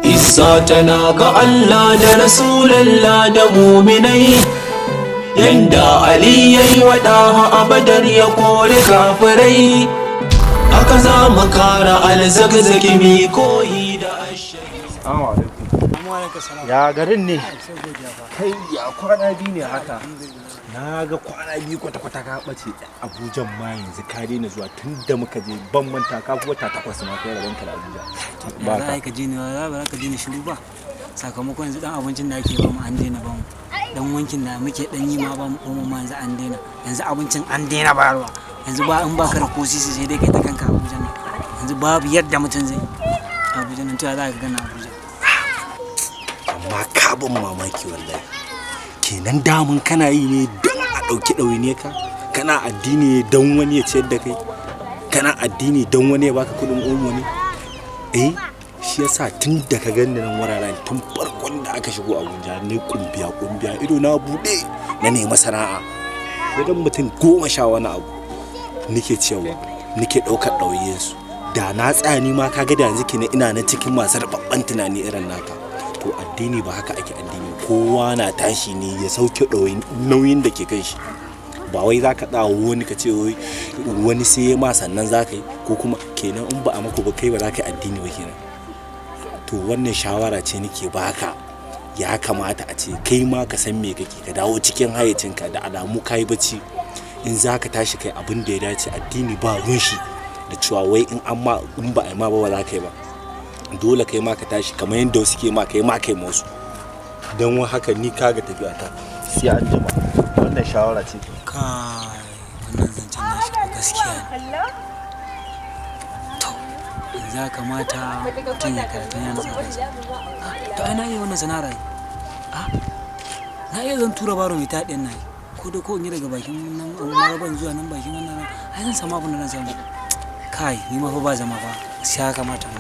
Isa tana ga Allah da Rasulallah da muminai. Yanda Ali ya yi waɗa a Badar ya kori kafirai, haka za mu kara Alzakzaki mi koyi da ashari. Assalamu alaikum. Ya garin ne? Kai, ya kwana biyu ne haka? Na ga kwana biyu kwata-kwata ka ɓace Abuja ma, yanzu ka daina zuwa tun da muka je, ban manta ka fi wata 8 ma kai rabonka da Abuja. Ba za ka je ne ba, za ka je ne shiru ba. Sakamakon yanzu dan abincin da ake ba mu an daina ba mu. Dan wankin da muke dan yi ma ba mu omo ma yanzu an daina. Yanzu abincin an daina bayarwa. Yanzu ba in baka da ko sisi sai dai kai ta kanka Abuja nan. Yanzu babu yadda mutum zai. Abuja nan to ya za ka gana Abuja? Amma ka ban mamaki wallahi. Kenan damun kana yi ne don a ɗauki ɗawainiyar ka? Kana addini ne don wani ya ciyar da kai? Kana addini don wani ya baka kuɗin omo ne? Eh, shi yasa tun da ka gani nan wuraren, tun farkon da aka shigo Abuja ne, kumbiya kumbiya, ido na buɗe, na nemi sana'a. Wajen mutum 10 wani abu nake ciyarwa, nake ɗaukar ɗawainiyarsu. Da na tsaya ni ma, kaga da yanzu kenan ina na cikin masu rababban tunani irin naka. To, addini ba haka ake addini. Kowa na tashi ne ya sauke nauyin da ke kan shi. Ba wai za ka ɗawo wani ka ce wani sai ya ma sannan za ka yi, ko kuma kenan in ba a mako ba kai ba za ka yi addini ba kenan. To, wannan shawara ce nake baka. Ya kamata a ce kai ma ka san me kake, ka dawo cikin hayyacinka. Da alamu ka yi bacci. In za ka tashi kai abin da ya dace. Addini ba ruwan shi da cewa wai in an ma, in ba a yi ma ba, ba za ka yi ba. Dole kai ma ka tashi kamar yadda wasu ke ma, kai ma kai musu. Don haka ni kaga tafiya ta, sai an jima. Wannan shawara ce. Kai, wannan zancen nashi ko gaskiya ne. To, yanzu ya kamata mutum ya karatu yana nutsa. To, ai na iya wannan sana'ar ai. Ah, na iya, zan tura baro mai taɗin nan. Ko da ko in yi daga bakin nan maraban zuwa nan bakin wannan, ai zan samu abin da zan samu. Kai, ni ma fa ba zama fa, sai ya kamata mu.